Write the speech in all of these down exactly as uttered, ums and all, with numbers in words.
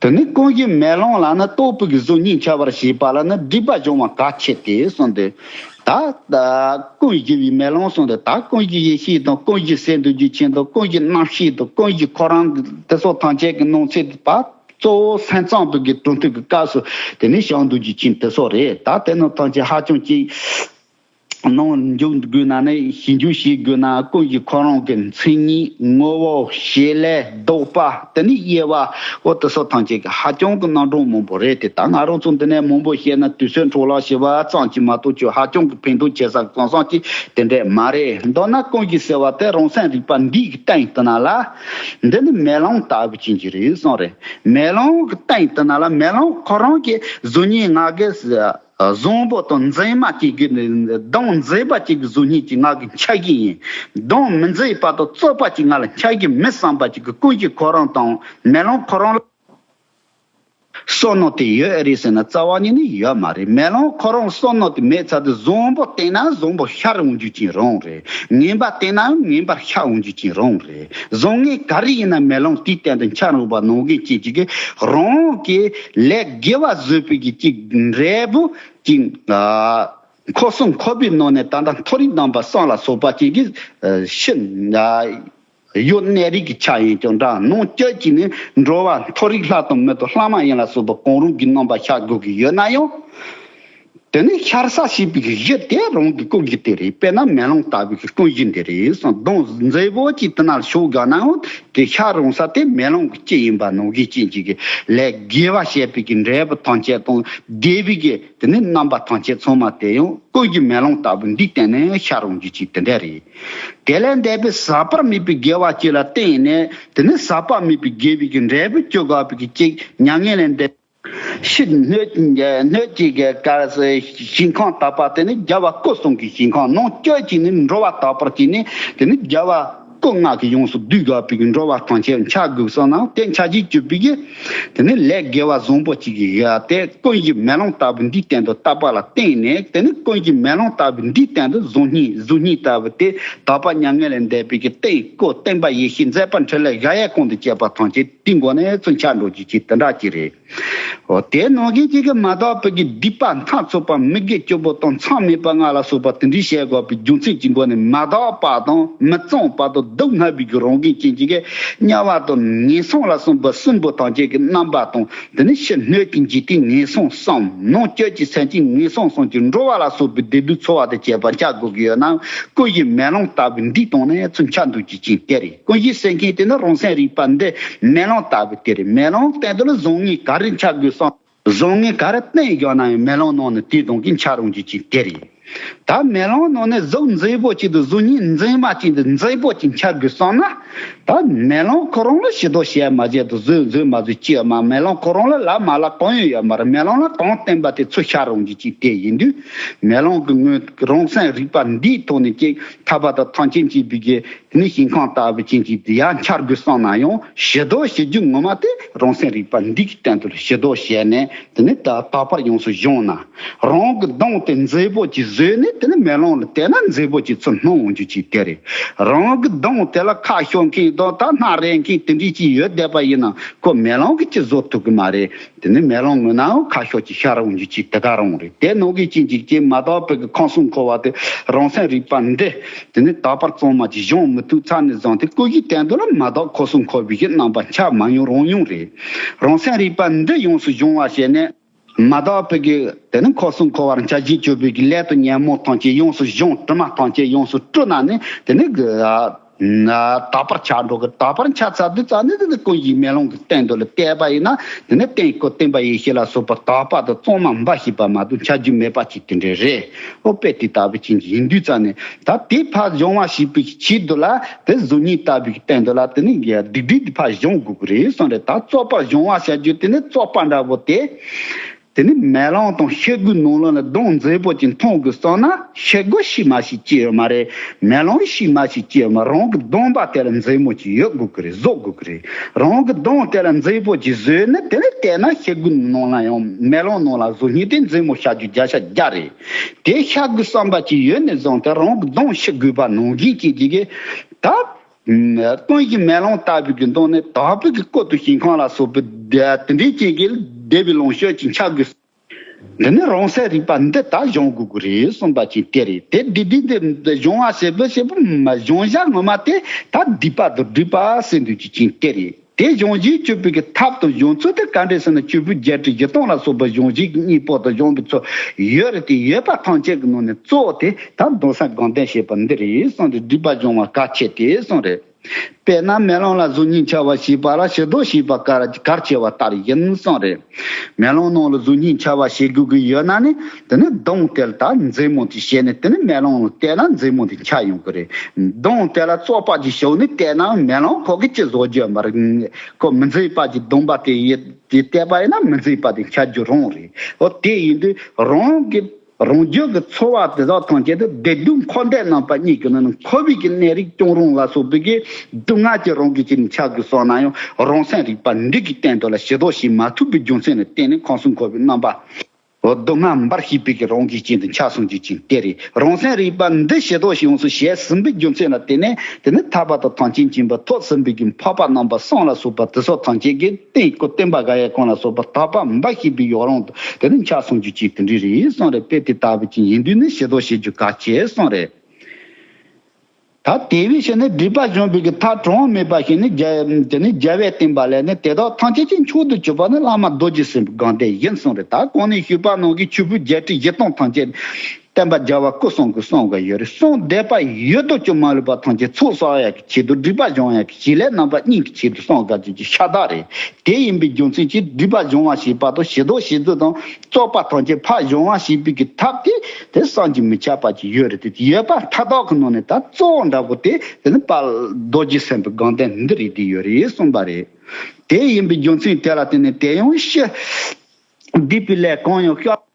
དེ་ནི་ཀུན་གཞི་མེ་ལོང་ལ་ནི་རྟོགས་པའི་གཟུགས་བརྙན་འཆར་བར་བྱེད་པ་ལ་ནི་སྒྲིབ་པ་སྦྱོང་བ་གལ་ཆེ་སྟེ་གསུངས་ཏེ། ད་ཀུན་གཞི་བའི་མེ་ལོང་གསུངས་ཏེ། ད་ཀུན་གཞི་ཡེ་ཤེས་དང་ཀུན་གཞི་སེམས་འདུ་བྱེད་ཆེན་དང་ཀུན་གཞི་རྣམ་ཤེས་དང་ཀུན་གཞི་ཁོ་རང་དེ་སོགས་ཐམས་ཅད་ཀྱི་ནང་ཚན་པ། གཙོ་བོ་སེམས་ཙམ་པའི་གི་གྲུབ་མཐའ་གི་སྐབས་སུ་དེ་ནི་བྱང་འདུ་བྱེད་ཆེན་དེ་སོགས་རེད། ད་དེ་ནི་ཐམས་ཅད་ཧ་ཅང་གི་ནང་འཇུག་དགོས་ན་ནི་ཞིབ་འཇུག་བྱེད་དགོས་ན་ཀུན་གཞི་ཁོ་རང་གི་མཚན་ཉིད། ངོ་བོ། བྱེད་ལས། ལྡོག་པ། དེ་ནི་དབྱེ་བ། འོ་དེ་སོགས་ཐམས་ཅད་ཀྱི་ཧ་ཅང་གི་རྣམ་གྲངས་མང་པོ་རེད་དེ། ད་ང་རང་ཚོ་འདི་ནས་མང་པོ་བཤད་ན་དུས་ཚོད་འཕྲོ་བརླག་བྱེད་པ་ཙམ་གྱིས་མ་གཏོགས་ཁྱོད་ཧ་ཅང་གི་ཕན་ཐོགས་ཆེ་ས་གང་ཟག་ཅིག་དེ་འདྲས་མ་རེད། མདོར་ན་ཀུན་གཞི་ཟེར་བ་དེ་རང་སེམས་རིག་པ་འདི་གི་སྟེང་དུ་ན་ལ། འདི་ནི་མེ་ལོང་ལྟ་བུ་ཅན་གྱི་རེད་གསུངས་རེད། མེ་ལོང་གི་སྟེང་དུ་ན་ལ་མེ་ལོང་ཁོ་རང་གི་གཟུགས་བརྙན་ལྔ་གི་བཟང་པོ་དང་མཛེས་མ་ཅིག་གི་གདོང་མཛེས་པ་ཅིག་གི་གཟུགས་བརྙན་གྱི་ང་གི་འཆར་གཞི་ཡིན། གདོང་མི་མཛེས་པ་དང་རྩོག་པ་ཅིག་ང་ལ་འཆར་གཞི་མི་བསམ་པ་ཅིག་གི་ཀུན་གཞི་ཁོ་རང་དང་མེ་ལོང་ཁོ་རང་ལ་བསོད་ནམས་དེ་ཡོད་རེད་ཟེར་ན་རྩ་བ་ཉིད་ནས་ཡོད་མ་རེད། མེ་ལོང་ཁོ་རང་བསོད་ནམས་དེ་མེད་ཚར་དུས་བཟང་པོ་བསྟན་ན་བཟང་པོ་ཤར་འོང་རྒྱུ་ཅིག་རང་རེད། ངན་པ་བསྟན་ནའང་ངན་པར་ཤར་འོང་རྒྱུ་ཅིག་རང་རེད། བཟང་ངན་ག་རེ་ཡིན་ན་མེ་ལོང་དེའི་སྟེང་དུ་འཆར་འོང་བ་ནང་བཞིན་ཅིག་ཅིག་གིས་རང་གི་ལས་དགེ་བ་བཟོད་པའི་གི་ཅིག་འབྲས་བུ་ཅིག་ཨ་འཁོར་གསུམ་འཁོར་བའི་ནང་ནས་ད་ལྟ་མཐོ་རིས་རྣམ་པ་གསུམ་ལ་སོགས་པ་ཅིག་གིས་ཨ་ཤི་ཨ་ཡོད་གནས་རིགས་ཀྱི་ཆ་ཡིན་ཀྱང་འདྲ། ནང་བཅུད་ཀྱིས་ནི་འགྲོ་བ་མཐོ་རིས་ལྷ་དང་མི་དང་ལྷ་མ་ཡིན་ལ་སོགས་པ་གང་རུང་གི་རྣམ་པ་ཤར་དགོས་ཀྱི་ཡོད་ན་ཡང་། དེ་ནི་ཤར་ས་ཞེས་པའི་གཞི་དེ་རང་གི་ཀུན་གཞི་དེ་རེད། དཔེར་ན་མེ་ལོང་ལྟ་བུའི་གི་ཀུན་གཞི་འདི་རེད་གསུངས། གདོང་མཛེས་པོ་ཅིག་དེ་ན་ལ་ཤོག་དགོས་ནའང་དེ་ཤར་འོང་ས་དེ་མེ་ལོང་གི་དཀྱིལ་ཡིན་པ་ནང་བཞིན་ཅན་ཅིག་གི་ལས་དགེ་བ་བྱས་པའི་གི་འབྲས་བུ་ཐམས་ཅད་དང་བདེ་བའི་གི་དེ་ནི་རྣམ་པ་ཐམས་ཅད་ཚང་མ་དེ་ཡང་ཀུན་གཞི་མེ་ལོང་ལྟ་བུ་འདིའི་སྟེང་ནས་ཤར་འོང་རྒྱུ་ཅིག་དེ་འདྲ་རེད། དེ་ལས་འདས་པའི་ཟག་པ་མེད་པའི་དགེ་བ་ཅིག་ལ་བརྟེན་ནས་དེ་ནི་ཟག་པ་མེད་པའི་དགེ་བའི་གི་འབྲས་བུ་སྐྱེ་དགོས་པའི་གི་ཅིག་མྱ་ངན་ལས་འདས། ཕྱི་སྣོད་སྣོད་ཀྱི་ག་ཞིང་ཁམས་དག་པ་དེ་ནི་རྒྱལ་བ་སྐུ་གསུམ་གྱི་ཞིང་ཁམས། ནང་བཅུད་ཀྱིས་ནི་འགྲོ་བ་དག་པར་བྱས་ནས་དེ་ནི་རྒྱལ་བ་སྐུ་ལྔ་གིས་ཡོངས་སུ་བསྡུས་དགོས་པའི་གི་འགྲོ་བ་ཐམས་ཅད་འཆར་དགོས་བསམ་ན་དེ་འཆར་གཞི་བཅུ་པའི་གི་དེ་ནི་ལས་དགེ་བ་བཟང་པོ་ཅིག་གི་ཡ་དེ་ཀུན་གཞི་མེ་ལོང་ལྟ་བུ་འདིའི་སྟེང་དུ་བཏབ་པ་ལ་བརྟེན་ནས་དེ་ནི་ཀུན་གཞི་མེ་ལོང་ལྟ་བུ་འདིའི་སྟེང་དུ་གཟུགས་བརྙན་གཟུགས་བརྙན་ལྟ་བུ་དེ་དག་པ་མྱ་ངན་ལས་འདས་པའི་གི་སྟེང་སྐུ་སྟོན་པ་ཡེ་ཤེས་མཛད་པ་འཕྲིན་ལས་གཞལ་ཡས་ཁང་དུ་བཅས་པ་ཐམས་ཅད་དེའི་མགོ་ནས་ཚུར་འཆར་འགྲོ་རྒྱུ་ཅིག་དེ་འདྲ་ཅིག་རེད། འོ་དེ་ནང་བཞིན་གཅིག་གི་མ་དག་པའི་གི་སྡིག་པ་སྣ་ཚོགས་པ་མི་དགེ་བཅུ་པོ་དང་མཚམས་མེད་པ་ལྔ་ལ་སོགས་པ་དེ་འདྲའི་བྱེད་དགོས་པའི་རྒྱུ་མཚན་གྱི་སྒོ་ནས་མ་དག་པ་དང་མི་གཙང་བ་དང་སྡུག་བསྔལ་བའི་གི་རང་བཞིན་ཅན་གྱི་གི་དམྱལ་བ་དང་ངན་སོང་ལ་སོགས་པ་གསུམ་པོ་ཐམས་ཅད་ཀྱི་རྣམ་པ་དང་དེ་ནི་ཕྱི་སྣོད་ཀྱི་འཇིག་རྟེན་ངན་སོང་གསུམ། ནང་བཅུད་ཀྱི་སེམས་ཅན་ངན་སོང་གསུམ་གྱི་འགྲོ་བ་ལ་སོགས་པའི་བདེ་སྡུག་ཚོར་བ་དང་བཅས་པ་འཆར་དགོས་ཀྱི་ཡོད་ན་ཀུན་གཞི་མེ་ལོང་ལྟ་བུ་འདིའི་སྟེང་ནས་ཚུར་འཆར་འདུག་ཅིག་ཅིག་དེ་རེད། ཀུན་གཞི་ཟེར་མཁན་དེ་ནི་རང་སེམས་རིག་པ་འདི་མེ་ལོང་ལྟ་བུ་དེ་རེད། མེ་ལོང་སྟེང་དུ་ལ་བཟང་ངན་ག་རེ་འཆར་དགོས་སམ། བཟང་ངན་ག་རེ་བསྟན་བཞག་ན་ཡང་མེ་ལོང་ནང་ནས་དེ་དང་གི་འཆར་འོང་རྒྱུ་ཅིག་དེ་རེད། ད་མེ་ལོང་ནང་ནས་གཟུགས་མཛེས་པོ་ཅིག་དང་གཟུགས་བརྙན་མཛེས་མ་ཅིག་དང་མཛེས་པོ་ཅིག་འཆར་དགོས་བསམ་ན། ད་མེ་ལོང་ཁོ་རང་ལ་ཞིབ་ལྟ་བྱས་མ་བྱས་དང་བཟོས་བཟོས་མ་བཟོས་ཅི་ཡོད་མ། མེ་ལོང་ཁོ་རང་ལ་ལབ་མ་ལབ་གང་ཡང་ཡོད་མ་རེད། མེ་ལོང་ལ་གང་བསྟན་པ་དེ་ཚུར་ཤར་འོང་རྒྱུ་ཅིག་དེ་ཡིན་དུས། མེ་ལོང་གི་ངོས་རང་སེམས་རིག་པ་འདིའི་ཐོག་ནས་ཅིག་ཐར་པ་དང་ཐམས་ཅད་མཁྱེན་པའི་གི་དེ་ནི་ཞིང་ཁམས་ལྟ་བུ་ཅན་གྱི་དེ་ཡང་འཆར་དགོས་བསམ་ན་ཡང་ཞིབ་ལྟ་བྱེད་རྒྱུ་ངོ་མ་དེ་རང་སེམས་རིག་པ་འདི་གི་སྟེང་དུ་ཞིབ་ལྟ་བྱས་ནས་དེ་ནི་ད་དག་པར་ཡོངས་སུ་སྦྱངས་ན། རང་གི་གདོང་དེ་མཛེས་པོ་ཅིག་བཟོས་ནས་དེ་ནི་མེ་ལོང་ལ་བལྟས་ན་མཛེས་པོ་ཅིག་ཚུར་སྣང་འོང་རྒྱུ་ཅིག་དེ་རེད། རང་གི་གདོང་དེ་ལ་ཁ་ཤོར་མཁན་དང་ད་སྣ་རལ་མཁན་དེ་འདྲ་ཅིག་ཡོད་བསྡད་པ་ཡིན་ན་ཁོ་མེ་ལོང་གིས་ཅི་བཟོ་ཐུབ་ཀྱི་མ་རེད། དེ་ནི་མེ་ལོང་ངོས་ནའང་ཁ་ཤོར་གྱི་ཤར་འོང་རྒྱུ་ཅིག་དེ་ག་རང་རེད། དེ་ནང་གི་ཅིག་ཅིག་ཅིག་མ་དག་པའི་གི་ཁམས་གསུམ་འཁོར་བ་དེ་རང་སེམས་རིག་པ་འདི་དེ་ནི་དག་པར་གཙང་མ་ཅིག་སྦྱོང་མི་ཐུབ་ཚར་ནས་བཟུང་སྟེ་ཀུན་གཞིའི་སྟེང་དུ་ལ་མ་དག་ཁམས་གསུམ་འཁོར་བའི་གི་རྣམ་པ་འཆར་མ་མྱོང་རང་མྱོང་རེད། རང་སེམས་རིག་པ་འདི་ཡོངས་སུ་སྦྱོང་བ་བྱས་ནས་མ་དག་པའི་གི་དེ་ནི་ཁམས་གསུམ་འཁོར་བར་འཆར་གཞི་བཅུ་པའི་གི་ལས་དང་ཉོན་མོངས་ཐམས་ཅད་ཡོངས་སུ་སྦྱོང་དྲི་མ་ཐམས་ཅད་ཡོངས་སུ་བཀྲུས་ན་ནི་དེ་ནི་གི་ཨ། དག་པར་འཆར་འགྲོ་གི། དག་པར་འཆར་ཚར་དུས་ཙམ་ནས་དེ་ནི་ཀུན་གཞི་མེ་ལོང་གི་སྟེང་དུ་ལ་བལྟས་པ་ཡིན་ན་དེ་ནི་སྟེང་སྐུ་སྟོན་པ་ཡེ་ཤེས་ལ་སོགས་པ་དག་པ་དང་གཙང་མ་འབའ་ཞིག་པ་མ་གཏོགས་འཆར་རྒྱུ་མེད་པ་ཅིག་དེ་འདྲ་རེད། ཨོ་དཔེ་དེ་ལྟ་བུ་ཅན་ཡིན་དུས་ཙམ་ནས་ད་དེ་ཕར་སྦྱོང་བ་བྱེད་པའི་ཆེད་དུ་ལ་དེ་གཟུགས་བརྙན་ལྟ་བུའི་སྟེང་དུ་ལ་དེ་ནི་སྡིག་སྒྲིབ་དེ་ཕར་སྦྱོང་དགོས་ཀྱི་རེད་གསུངས་རེད། ད་རྩོག་པར་སྦྱོང་བ་བྱ་རྒྱུ་དེ་ནི་རྩོག་པ་འདྲ་བོ་དེ། དེ་ནི་མེ་ལོང་དང་ཤེལ་སྒོའི་ནང་ལོགས་ལ་གདོང་མཛེས་པོ་ཅིག་མཐོང་དགོས་བསམ་ན་ཤེལ་སྒོ་ཤེལ་མ་ཞིག་ཅི་ཡོད་མ་རེད། མེ་ལོང་ཤེལ་མ་ཞིག་ཅི་ཡོད་མ་རེད། རང་གི་གདོང་པ་དེ་ལ་མཛེས་མོ་ཅིག་ཡོད་དགོས་ཀྱི་རེད། བཟོ་དགོས་ཀྱི་རེད། རང་གི་གདོང་དེ་ལ་མཛེས་པོ་ཅིག་བཟོས་ནས་དེ་ནི་བལྟས་ན་ཤེལ་སྒོའི་ནང་ལ་ཡང་མེ་ལོང་ནང་ལ་གཟུགས་བརྙན་དེ་མཛེས་མོ་ཤར་རྒྱུ་བརྒྱ་ཆ་བརྒྱ་རེད། དེ་ཤར་དགོས་བསམ་པ་ཅིག་ཡོད་ནས་བཟུང་སྟེ་རང་གི་གདོང་ཕྱི་དགོས་པ་ནང་བཞིན་ཅིག་གིས་ད། ཀུན་གྱི་མེ་ལོང་ལྟ་བུའི་གི་མདོ་ནི་དག་པའི་གི་སྐུ་དང་ཞིང་ཁམས་ལ་སོགས་པའི་དེ་འདྲའི་ཅན་གྱི་བདེ་བའི་ལོངས་སྤྱོད་ཅིག་འཆར་དགོས། འདི་ནི་རང་སེམས་རིག་པ་འདི་ལྟར་སྦྱོང་དགོས་ཀྱི་རེད་གསུངས་པ་ཅིག་དེ་རེད། དེ་འདི་འདི་འདི་སྦྱོང་བ་ཞེས་པ་ཞེས་པ་མ་སྦྱོང་བྱ་ངོ་མ་དེ་ད་སྡིག་པ་དང་སྒྲིབ་པ་ཟེར་འདུག་ཅིག་ཅིག་དེ་རེད། དེ་སྦྱོང་བྱེད་སྤྱོད་པའི་གི་ཐབས་དང་སྦྱོང་ཚུལ་དེ་ག་འདྲས་ཟེར་ན་སྤྱོད་པའི་རྒྱས་འབྲིང་བཞི་སྟོང་ལ་སོགས་པ་སྦྱོང་བྱེད་ཀྱི་གཉེན་པོ་དང་སྦྱོང་བའི་ཚུལ་ཡོད་རེད། དེ་ཡོད་པ་ཐམས་ཅད་ཀྱི་ནང་ནས་གཙོ་བོ་དེ་ད་མདོ་སྔགས་དགོངས་དོན་བཤད་པ་འདི་རེད་གསུངས་ཏེ་སྒྲིབ་པ་སྦྱོང་བ་གལ་ཆེ་སྟེ་གསུངས་རེད། དཔེར་ན་མེ་ལོང་ལ་གཟུགས་བརྙན་འཆར་བ་ཞེས་པ་ལ་ཕྱི་ལྡོག་ཞེས་པ་གལ་གལ་ཆེ་བ་ལྟར་ཡིན་གསུངས་རེད། མེ་ལོང་ནང་ལ་གཟུགས་བརྙན་འཆར་བ་ཞེས་དགོས་ཀྱི་ཡོད་ན་ནི་དེ་ནི་གདོང་དེ་ལ་ད་མཛེས་མོ་དེ་བྱས་ནས་དེ་ནི་མེ་ལོང་ལ་བལྟས་ན་མཛེས་མོ་དེ་འཆར་ཡོང་གི་རེད། གདོང་དེ་ལ་བཙོག་པ་ཅིག་ཞོག་ནས་བལྟས་ན་མེ་ལོང་ཁོ་གི་ཅི་བཟོ་རྒྱུ་མ་རེད། ཁོ་མི་མཛེས་པ་ཅིག་གདོང་པ་དེ་ཡི་དེ་བལྟས་པ་ཡིན་ན་མི་མཛེས་པ་དེ་འཆར་རྒྱུ་རང་རེད། འོ་དེ་ཡིན་དུས་རང་གི་རང་རྒྱུད་ཀྱི་ཚོར་བ་དེ་དག་ཐམས་ཅད་དུ་བདེ་སྡུག་འཁོར་འདས་རྣམ་པ་གཉིས་ཀྱི་ནང་ནས་འཁོར་བའི་གི་གནས་རིགས་གཅོང་རོང་ལ་སོགས་པའི་གི་སྡུག་བསྔལ་གྱི་རང་གི་ཅན་འཆར་དགོས་བསམ་ན་ཡང་རང་སེམས་རིག་པ་འདི་གི་སྟེང་དུ་ལ་ཕྱི་ལྡོག་བྱེད་མ་ཐུབ་པའི་རྒྱུ་མཚན་ལ་བརྟེན་ནས་ཁམས་གསུམ་འཁོར་བའི་རྣམ་པ། འོ་སྡུག་བསྔལ་འབར་ཤེས་པའི་གི་རང་གི་ཅན་དུ་འཆར་སོང་རྒྱུ་ཅན་དེ་རེད། རང་སེམས་རིག་པ་འདི་ཕྱི་ལྡོག་བྱེད་ཡོངས་སུ་ཞེས་ཟིན་པའི་རྒྱུ་མཚན་ལ་བརྟེན་ནས་དེ་ནི་ཐར་པ་དང་ཐམས་ཅད་མཁྱེན་པ་ཐོབ་ཟིན་པའི་གི་འཕགས་པ་རྣམ་པ་གསུམ་ལ་སོགས་པ་དེ་སོགས་ཐམས་ཅད་ཀྱི་སྟེང་སྐུ་སྟོན་པ་དགའ་བའི་གོང་ལ་སོགས་པ་དག་པ་འབར་ཤེས་པའི་ཡོ་ལང་དུ་དེ་ནི་འཆར་སོང་རྒྱུ་ཅིག་དེ་འདྲ་རེད་གསུངས་རེད། དཔེ་དེ་ལྟ་བུ་ཅིག་ཡིན་དུས་ནི་ཕྱི་ལྡོག་བྱེད་རྒྱུ་གལ་ཆེ་གསུངས་རེད། ད་དེ་བས་ཕྱིར་ནི་སྒྲིབ་པ་སྦྱོང་བའི་གི་ཐབས་གྲངས་མེད་པ་ཞིག་ནི་རྒྱ་དེ་ནི་རྒྱལ་བས་བསྟན་པ་ལས་ནི་དེ་དག་ཐམས་ཅད་ཀྱི་མཆོག་ཏུ་གྱུར་པ་ནི་བླ་མ་རྡོ་རྗེ་སེམས་དཔའི་དགོངས་དོན་ཡིན་གསུངས་རེད། ད་གོང་ནས་ཞུས་པ་ནང་གི་ཆོས་ཕུང་བརྒྱད་ཁྲི་བཞི་སྟོང་ཐམས་ཅད་བསྟན་པ་རྒྱལ་བ་སྐུ་གསུང་གི་གསུང་གི་ཡོད་རེད། གསུང་བསྡད་པ་ཡོད་དོ་ཅོག་མ་ལུས་པ་ཐམས་ཅད་ཚོགས་བསགས་ཡག་གི་ཆེད་དུ་སྒྲིབ་པ་སྦྱོང་ཡག་གི་བྱེད་ལས་རྣམ་པ་གཉིས་ཀྱི་ཆེད་དུ་གསུང་དགོས་རྒྱུ་གི་ཤ་སྟག་རེད། དེ་ཡིན་པའི་རྒྱུ་མཚན་གྱིས་སྒྲིབ་པ་སྦྱོང་བ་ཞེས་པ་དང་ཕྱི་ལྡོག་བྱེད་ཚུལ་དང་བཙོག་པ་ཐམས་ཅད་ཕར་སྦྱོང་བ་ཞེས་པའི་གི་ཐབས་དེ་དེ་བསམ་གྱིས་མི་ཁྱབ་པ་ཅིག་ཡོད་རེད། དེ་ཡོད་པ་མཐའ་དག་གི་ནང་ནས་ད་གཙོ་བོ་འདྲ་པོ་དེ་དེ་ནི་དཔལ་རྡོ་རྗེ་སེམས་དཔའི་དགོངས་དོན་འདི་རེད། དེ་ཡོད་རེད་གསུངས་པ་རེད། དེ་ཡིན་པའི་རྒྱུ་མཚན་དེ་ལ་བརྟེན་ནས་དེ་ཡང་ཕྱི་སྡིག་པའི་ལས་གང་ཡང་བཤགས།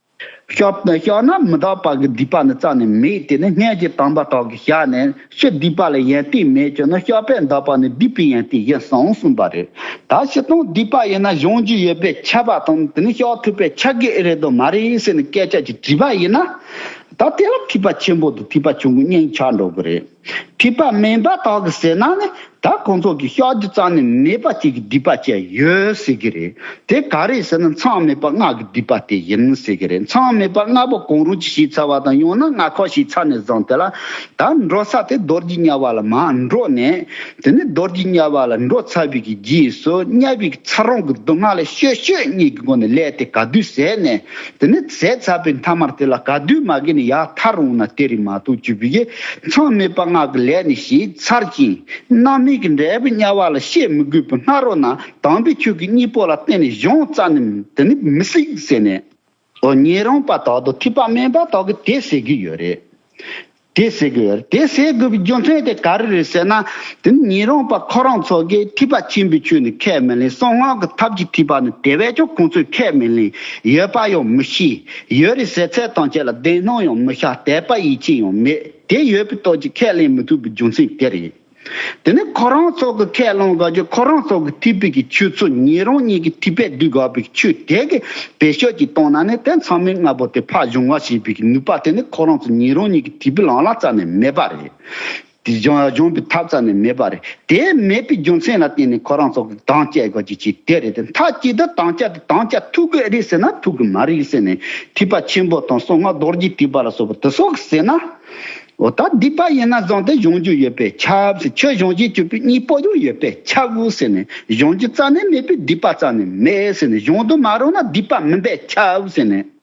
བཤགས་བཤགས་ན་མི་དག་པ་གི་སྡིག་པ་ནི་རྩ་ནས་མེད། དེ་ནི་སྔོན་གྱི་དམ་པ་དག་གིས་བཤགས་ནས་ཕྱིར་སྡིག་པ་ལ་ཡོན་ཏན་མེད་ཀྱང་ན་བཤགས་པས་འདག་པ་ནི་སྡིག་པའི་ཡོན་ཏན་ཡིན་གསུངས་གསུངས་པ་རེད། ད་སྤྱིར་བཏང་སྡིག་པ་ཡིན་ན་སྦྱོང་རྒྱུ་ཡོད་པས་ཁྱབ་པ་དང་དེ་ནི་བཤགས་ཐུབ་པས་ཁྱབ་ཀྱི་ཨེ་རེད་དོ་མ་རེད་ཟེར་ནས་སྐད་ཆ་ཅིག་དྲིས་པ་ཡིན་ན། ད་དེ་ལ་ཐེག་པ་ཆེན་པོ་དང་ཐེག་པ་ཆུང་ངུ་གཉིས་ཆགས་འགྲོ་གི་རེད། ཐེག་པ་དམན་པ་དག་གིས་ཟེར་ན་ནི་ད་ཁོང་ཚོ་གིས་བཤགས་རྒྱུ་རྩ་ནས་མེད་པ་ཅིག་གི་སྡིག་པ་བཅས་ཡོད་ཟེར་གི་རེད། དེ་ག་རེ་ཟེར་ན་མཚམས་མེད་པ་ལྔ་གི་སྡིག་པ་དེ་ཡིན་ཟེར་གི་རེད། མཚམས་མེད་པ་ལྔ་པོ་གང་རུང་ཅིག་ཤེས་ཚར་བ་དང་ཡང་ན་ལྔ་ཁོག་ཤེས་ཚར་ནས་བཟུང་དེ་ལ་ད་འགྲོ་ས་དེ་རྡོ་རྗེ་དམྱལ་བ་ལ་མར་འགྲོ་ནས་དེ་ནས་རྡོ་རྗེ་དམྱལ་བ་ལ་འགྲོ་ཚར་བའི་གི་རྗེས་སུ་དམྱལ་བའི་གི་ཚ་གྲང་གི་སྡུག་བསྔལ་ལ་ཤོད་ཤོད་གཉིས་ཀྱི་སྒོ་ནས་ལས་དེ་ག་དུས་ཟད་ནས་དེ་ནས་ཟད་ཚར་བའི་མཐའ་མར་དེ་ལ་ག་དུས་མ་གི་ནས་ཡར་ཐར་འོང་ན་དེ་རེད་མ་གཏོགས་བཅུ་པའི་གི་མཚམས་མེད་པ་ལྔ་གི་ལས་ནི་ཤེས་ཚར་ཅིང་རྣམ་སྨིན་གྱི་འབྲས་བུ་དམྱལ་བ་ལ་སྐྱེ་མི་དགོས་པའི་སྔ་རོལ་ན་དམ་པའི་ཆོས་ཀྱི་གཉེན་པོ་ལ་བརྟེན་ནས་གཞུང་རྩ་ནས་དེ་ནི་མི་སྲིད་ཟེར་ནས། འོ་ཉན་རང་པ་དག་དང་ཐེག་པ་དམན་པ་དག་གིས་དེ་ཟེར་གི་ཡོད་རེད། དེ་ཟེར་གི་ཡོད་རེད། དེ་ཟེར་དགོས་པའི་རྒྱུ་མཚན་དེ་ག་རེ་རེད་ཟེར་ན། དེ་ནི་ཉན་རང་པ་ཁོ་རང་ཚོ་གིས་ཐེག་པ་ཆེན་པོའི་ཆོས་ནི་ཁས་མི་ལེན། གསང་སྔགས་ཀྱི་ཐབས་ཀྱི་ཐེག་པ་ནི་དེ་བས་ཀྱང་ཁོང་ཚོས་ཁས་མི་ལེན། ཡོད་པ་ཡང་མི་ཤེས། ཡོད་རེད་ཟེར་ཚད་ཐམས་ཅད་ལ་བདེན་སྣང་ཡང་མི་ཤར། དད་པ་ཡིད་ཆེས་ཡང་མེད། དེ་ཡོད་པའི་སྟོབས་ཀྱིས་ཁས་ལེན་མི་ཐུབ་པའི་རྒྱུ་མཚན་དེ་རེད། དེ་ནི་ཁོ་རང་ཚོ་གི་ཁས་བླངས་དགོས་རྒྱུ་ཁོ་རང་ཚོ་གི་ཐེག་པའི་གི་ཆོས་ཚུལ་ཉན་རང་གཉིས་ཀྱི་ཐེག་པས་བསྡུས་དགོས་པའི་ཆོས་དེ་གི་བེད་སྤྱོད་ཀྱིས་བཏང་ན་ནི་དེ་མཚམས་མེད་ལྔ་པོ་དེ་ཕར་སྦྱོང་བ་བྱེད་པའི་གི་ནུས་པ་དེ་ནི་ཁོ་རང་ཚོ་ཉན་རང་གཉིས་ཀྱི་ཐེག་པའི་ལམ་ལ་རྩ་ནས་མེད་པ་རེད། དེ་སྦྱོང་སྦྱོང་བའི་ཐབས་རྩ་ནས་མེད་པ་རེད། དེ་མེད་པའི་རྒྱུ་མཚན་ལ་བརྟེན་ནས་ཁོ་རང་ཚོ་གི་དམ་བཅའ་དགོས་རྒྱུ་ཅིག་དེ་རེད། དེ་མཐའ་གཅིག་ཏུ་དམ་བཅའ་དེ་དམ་བཅའ་ཐུབ་གི་རེད་ཟེར་ན་ཐུབ་གི་མ་རེད་ཟེར་ནས་ཐེག་པ་ཆེན་པོ་དང་གསང་སྔགས་རྡོ་རྗེ་ཐེག་པ་ལ་སོགས་པ་དེ་སོགས་ཟེར་ན། འོ་ད་སྡིག་པ་ཡིན་ན་བཟང་སྟེ་སྦྱོང་རྒྱུ་ཡོད་པས་ཁྱབ་ཟེར། ཆོས་སྦྱོང་བྱེད་སྤྱོད་པའི་གཉེན་པོ་ཡང་ཡོད་པས་ཁྱབ་ཟེར་ནས། སྦྱོང་རྒྱུ་རྩ་ནས་མེད་པས་སྡིག་པ་རྩ་ནས་མེད་ཟེར་ནས། སྦྱོང་དུ་མ་རུང་ན་སྡིག་པ་མིན་པས་ཁྱབ་ཟེར་ནས།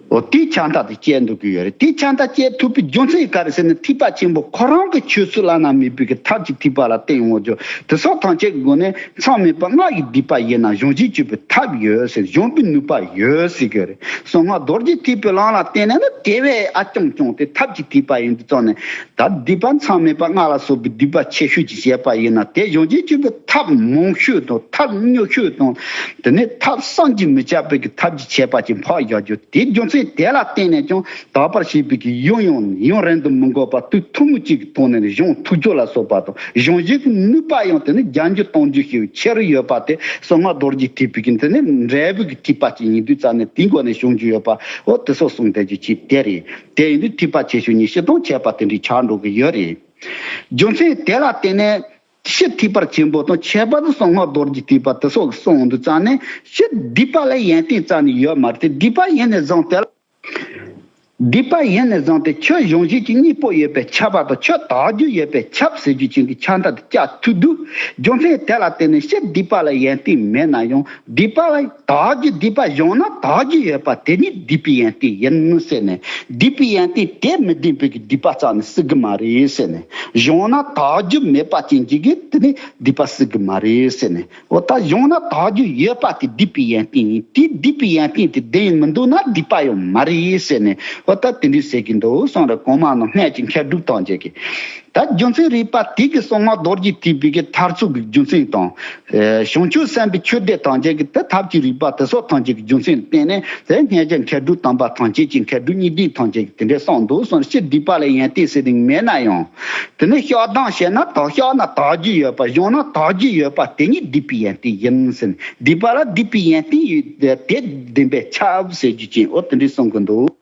འོ་དེའི་ཆ་མཐའ་དེ་བཅད་འདུག་གི་ཡོད་རེད། དེའི་ཆ་མཐའ་བཅད་ཐུབ་པའི་རྒྱུ་མཚན་ག་རེ་ཟེར་ན། ཐེག་པ་ཆེན་པོ་ཁོ་རང་གི་ཆོས་ཚུལ་བླ་ན་མེད་པའི་གི་ཐབས་ཀྱི་ཐེག་པ་ལ་བརྟེན་འོང་རྒྱུ་དེ་སོགས་ཐམས་ཅད་ཀྱི་སྒོ་ནས་མཚམས་མེད་པ་ལྔ་ཡི་སྡིག་པ་ཡིན་ན་སྦྱོང་བྱེད་སྤྱོད་པའི་ཐབས་ཡོད་ཟེར། སྦྱོང་བའི་ནུས་པ་ཡོད་ཟེར་གི་རེད། གསང་སྔགས་རྡོ་རྗེ་ཐེག་པའི་ལམ་ལ་བརྟེན་ནས་ནི་དེ་བས་ཨ་ཅང་ཅང་དེ་ཐབས་ཀྱི་ཐེག་པ་ཡིན་དུས་ཙང་ནས། ད་སྡིག་པ་མཚམས་མེད་པ་ལྔ་ལ་སོགས་པའི་སྡིག་པ་ཆེ་ཤོས་ཀྱི་བྱས་པ་ཡིན་ན་དེ་སྦྱོང་བྱེད་སྤྱོད་པའི་ཐབས་མང་ཤོས་དང་ཐབས་སྙོམས་ཤོས་དང་དེ་ནས་ཐབས་བསམ་གྱིས་མི་ཁྱབ་པའི་གི་ཐབས་ཀྱི་ཆད་པ་ཅིག་འཕགས་བཞག་རྒྱུ་དེའི་རྒྱུ་མཚན་དེ་ལ་བརྟེན་ནས་ཀྱང་དག་པར་བྱེད་པའི་གི་ཡུན་ཡང་ཡུན་རིང་དུ་མི་འགོར་བར་དུས་ཐུང་ངུ་གཅིག་གི་ཐོག་ནས་སྦྱོང་ཐུབ་རྒྱུ་ལ་སོགས་པ་དང་སྦྱོང་བྱེད་ཀྱི་ནུས་པ་ཡང་དེ་ནས་བརྒྱ་འགྱུར་སྟོང་འགྱུར་ཞིག་ཆེ་རུ་ཡོད་པ་དེ་གསང་སྔགས་རྡོ་རྗེ་ཐེག་པའི་གི་དེ་ནས་འབྲས་བུ་གི་ཐེག་པ་ཅིག་ཡིན་དུས་ཙང་ནས་དེའི་སྒོ་ནས་སྦྱོང་རྒྱུ་ཡོད་པ་འོ་དེ་སོགས་གསུངས་བསྡད་རྒྱུ་ཅིག་དེ་རེད། དེ་ཡིན་དུས་ཐེག་པ་ཆེ་ཆུང་གཉིས་སྤྱིར་བཏང་ཁྱད་པར་དེ་འདྲའི་ཆགས་འགྲོ་གི་ཡོད་རེད། རྒྱུ་མཚན་དེ་ལ་བརྟེན་ནས། སྤྱི་ཐེག་པ་ཆེན་པོ་དང་ཁྱད་པར་དུ་གསང་སྔགས་རྡོ་རྗེ་ཐེག་པ་དེ་སོགས་ཀྱི་གསུང་དུ་བཙལ་ནས་སྤྱི་སྡིག་པ་ལ་ཡོན་ཏན་རྩ་ནས་ཡོད་མ་རེད་དེ། སྡིག་པ་ཡིན་ནས་བཟུང་སྟེ་ལ། སྡིག་པ་ཡིན་ནས་བཟུང་སྟེ་ཆོས་གཞུང་བཞིན་གྱི་གཉེན་པོ་ཡོད་པས་ཁྱབ་པ་དང་ཆོས་དག་རྒྱུ་ཡོད་པས་ཁྱབ་ཟེར་རྒྱུ་ཅན་གྱི་ཁྱབ་མཐའ་དེ་བཅད་ཐུབ་དུས། རྒྱུ་མཚན་དེ་ལ་བརྟེན་ནས་སྤྱི་སྡིག་པ་ལ་ཡོན་ཏན་མེད་ན་ཡང་སྡིག་པ་ལ་དག་རྒྱུ་སྡིག་པ་གཞུང་ན་དག་རྒྱུ་ཡོད་པ་དེ་ཉིད་སྡིག་པའི་ཡོན་ཏན་ཡིན་ཟེར་ནས། སྡིག་པའི་ཡོན་ཏན་དེ་མི་ལྡན་པའི་གི་སྡིག་པ་རྩ་ནས་སྲིད་གི་མ་རེད་ཟེར་ནས། གཞུང་ན་དག་རྒྱུ་མེད་པ་ཅན་གྱི་གི་དེ་ནི་སྡིག་པ་སྲིད་གི་མ་རེད་ཟེར་ནས། འོ་ད་གཞུང་ན་དག་རྒྱུ་ཡོད་པ་དེ་སྡིག་པའི་ཡོན་ཏན་ཡིན། དེ་སྡིག་པའི་ཡོན་ཏན་དེ་ལྡན་མི་འདུག་ན་སྡིག་པ་ཡང་མ་རེད་ཟེར་ནས། འོ་ད་དེ་འདྲ་ཟེར་གྱི་འདུག་གསུངས་རེད། གོང་མ་ནང་སྔས་ཀྱི་མཁས་གྲུབ་ཐམས་ཅད་ཀྱིས། ད་རྒྱུ་མཚན་རིག་པ་དེ་གི་གསང་སྔགས་རྡོ་རྗེ་ཐེག་པའི་གི་མཐར་ཐུག་གི་རྒྱུ་མཚན་དང་། ཨེ། བྱང་ཆུབ་སེམས་དཔའི་ཆོས་སྡེ་ཐམས་ཅད་ཀྱི་དེ་ཐབས་ཀྱི་རིག་པ་དེ་སོགས་ཐམས་ཅད་ཀྱི་རྒྱུ་མཚན་ལ་བརྟེན་ནས་དེ་སྔས་ཀྱི་མཁས་གྲུབ་དམ་པ་ཐམས་ཅད་ཀྱི་མཁས་གྲུབ་གཉིས་ལྡན་ཐམས་ཅད་ཀྱིས་དེ་འདྲ་གསུངས་འདུག་གསུངས། སྤྱི་སྡིག་པ་ལ་ཡོན་ཏན་ཟེར་ནས་མེད་ན་ཡང་། དེ་ནས་བཤགས་སྡོམ་བྱས་ན་དག་བཤགས་ན་དག་རྒྱུ་ཡོད་པ། གཞུང་ན་དག་རྒྱུ་ཡོད་པ་དེ་ཉིད་སྡིག་པའི་ཡོན་ཏན་ཡིན་ཟེར་ནས། སྡིག་པ་ལ་སྡིག་པའི་ཡོན་ཏན་ཡོད་དེ་ལྡན་པས་ཁྱབ་ཟེར་རྒྱུ་ཅན། འོ་དེ་འདྲ་གསུང་གི་འདུག་